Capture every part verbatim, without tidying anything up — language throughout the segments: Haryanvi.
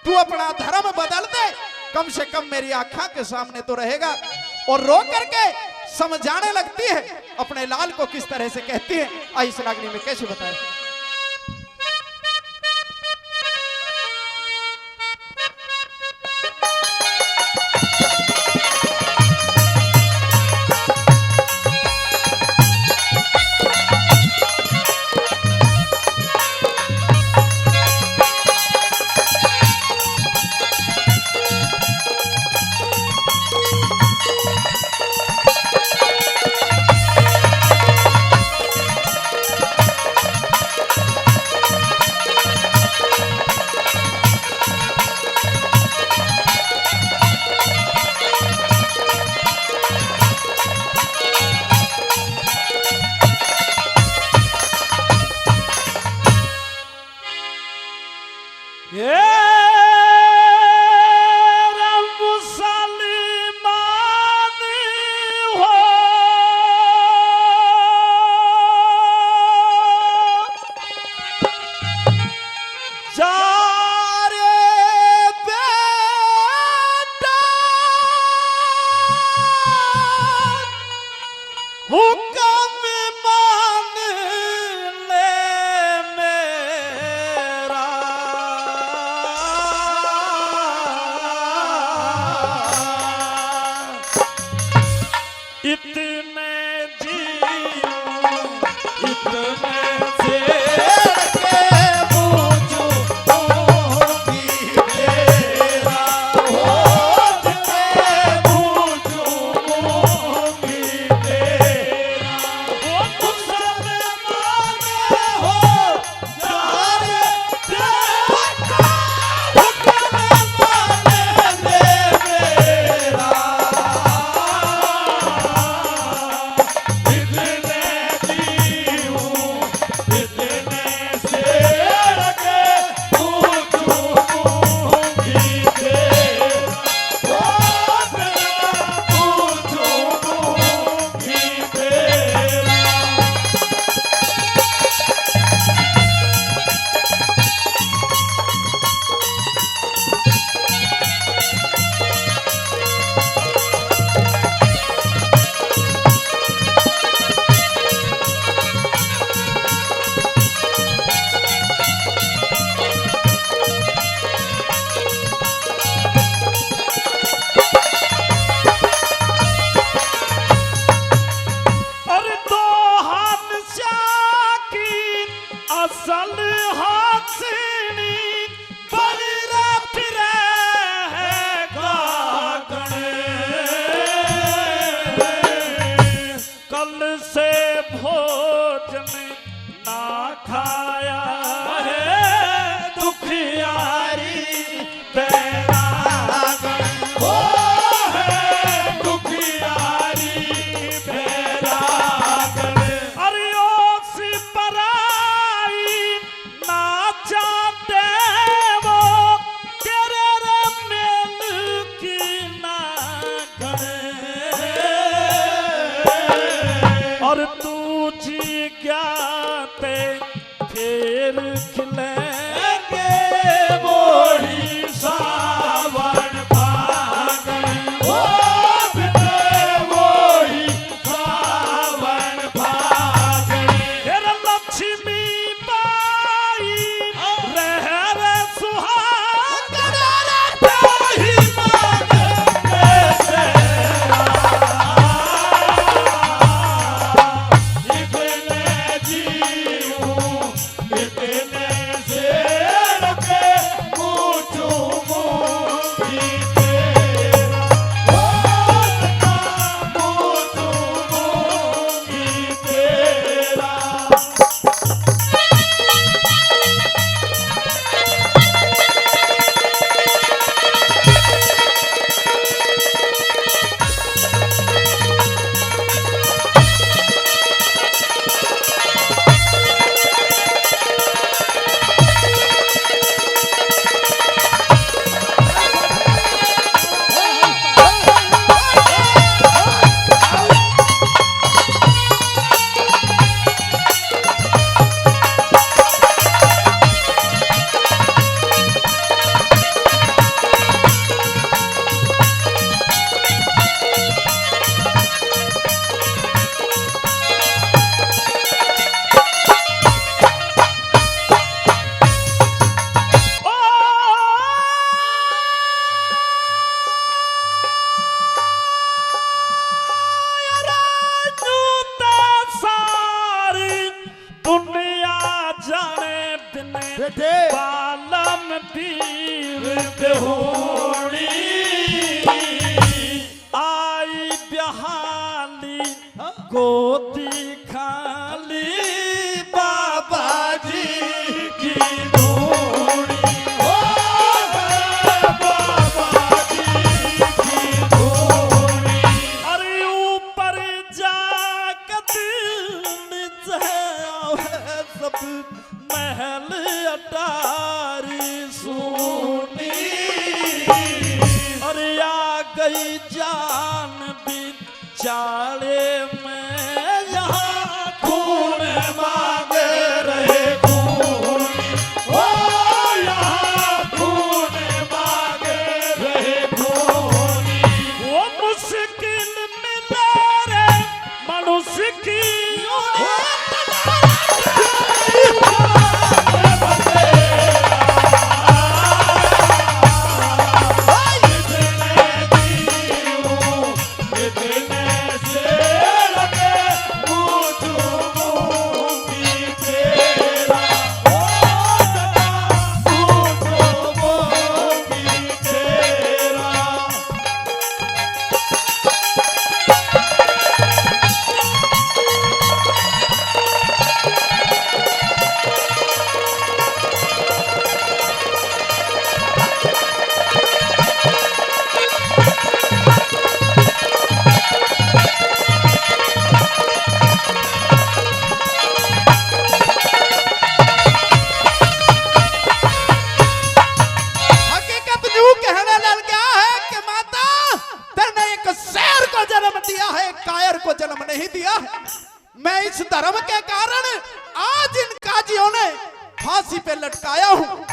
तू अपना धर्म बदल दे, कम से कम मेरी आंखों के सामने तो रहेगा। और रो करके समझाने लगती है, अपने लाल को किस तरह से कहती है, आ इस रागनी में कैसे बताए। ये रे मुसलमान हो, जा रे बेटा, हुक्म मान ले मेरा। इतने जीऊं, इतने शेर के बूझूं मूंगी तेरा, होठ पे बूझूं मूंगी तेरा। ओ मुसलमान हो, और दो हाथ स्या की असल हाथनी, पर रख रहे गागण। कल से भोजन ना खाया है दुखियारी बैरागण, ओ है दुखियारी बैरागण। अरे ओ सिपराई ना चाहते वो तेरे रे मेल की ना गणे। और तू जी गया ते फिर खिलेंगे वही सावन फागण, ओ बिते वही सावन फागण। फिर लक्ष्मी बाई रह रे सुहागण, ताही मांगेंगे तेरा। इतने जीऊं, इतने से बेटे। बालम पीर होनी आई बिहाली गोदी खाली बाबा जी की धूनी। ओ बाबा जी की धूनी। अरे ऊपर जाके दिल नीचे आवे सब महल अटारी सूनी। अरे आ गई जान भी चाले में यहाँ खून मांगे रहे खून। ओ यहाँ खून मांगे रहे खून। वो मुश्किल मिले रे मनुष्य की हकीकत न्यू कहने लग गया है कि माता, तन्ने एक शेर को जन्म दिया है, कायर को जन्म नहीं दिया है। मैं इस धर्म के कारण आज इन काजियों ने फांसी पे लटकाया हूँ।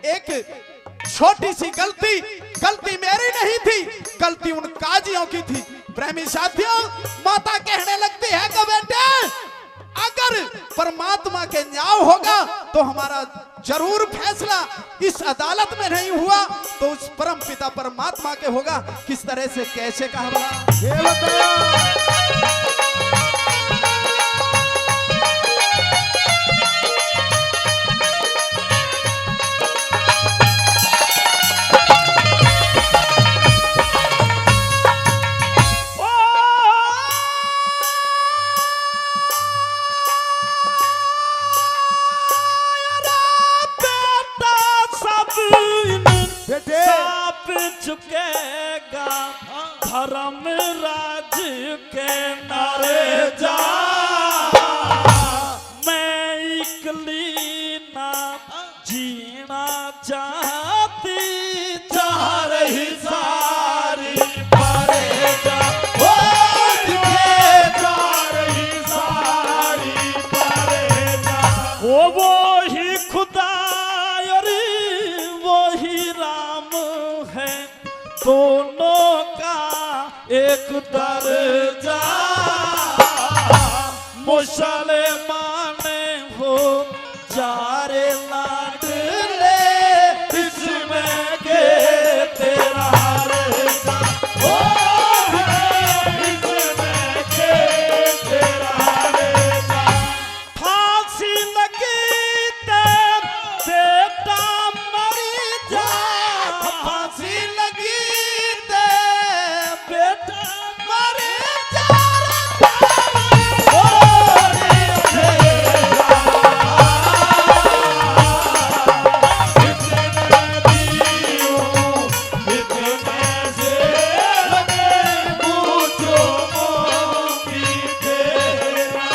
एक छोटी सी गलती, गलती मेरी नहीं थी, गलती उन काजियों की थी। प्रेमी साथियों, माता कहने लगती है कि बेटे, अगर परमात्मा के न्याय होगा तो हमारा जरूर फैसला इस अदालत में नहीं हुआ तो उस परम पिता परमात्मा के होगा। किस तरह से, कैसे कहा भला? ये बताओ। बेटे। साँप झुकेगा धर्मराज के नारे जा। मैं इकली ना जीना चाहती, चाह रही सारी परे जा। ओ दिखे चाह रही सारी परे जा। ओ वो ही खुदा अरे वो ही राम है, दोनों का एक दर्जा। मुसलमान हो चारे लाडले, इसमें के तेरा रहता। ओ, इसमें के तेरा रहता। फांसी लगी ते बेटा मर जा। फांसी लगी ते बेटा मर जा। ओ रे तेरा, इतने दियों, इतने से लगे पूछो मोती तेरा।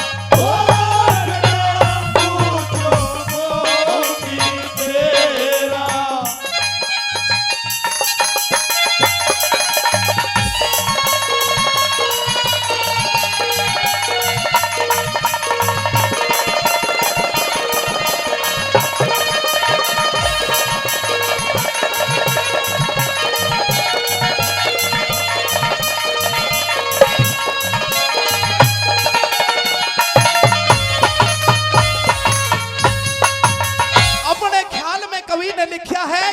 अपने ख्याल में कवि ने लिखा है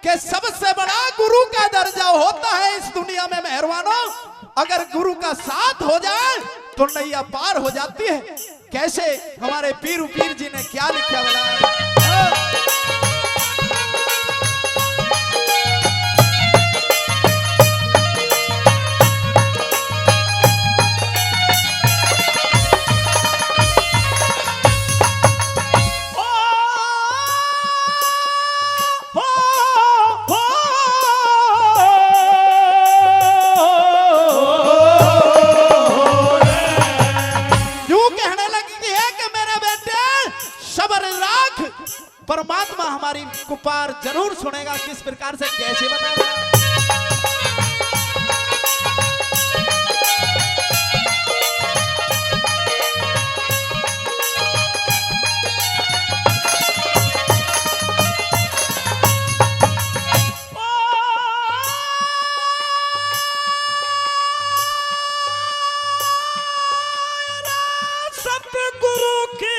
कि सबसे बड़ा गुरु का दर्जा होता है इस दुनिया में मेहरबानों। अगर गुरु का साथ हो जाए तो नैया पार हो जाती है। कैसे हमारे पीरू पीर जी ने क्या लिखा बना है? हमारी कुपार जरूर सुनेगा, किस प्रकार से कैसे बताएगा। सतगुरु की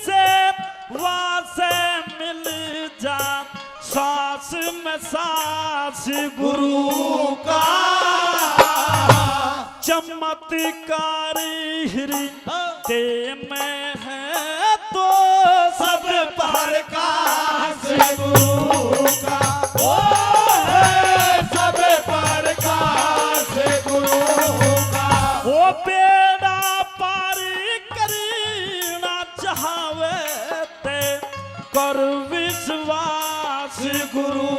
सेवा से मिल जा, सांस में सांस गुरु का। चमत्कारी हृदय में है तो सब प्रकाश गुरु का। ओ है सब प्रकाश गुरु का। ओ बेड़ा पार करना चाहवे ते कर विश्वास गुरु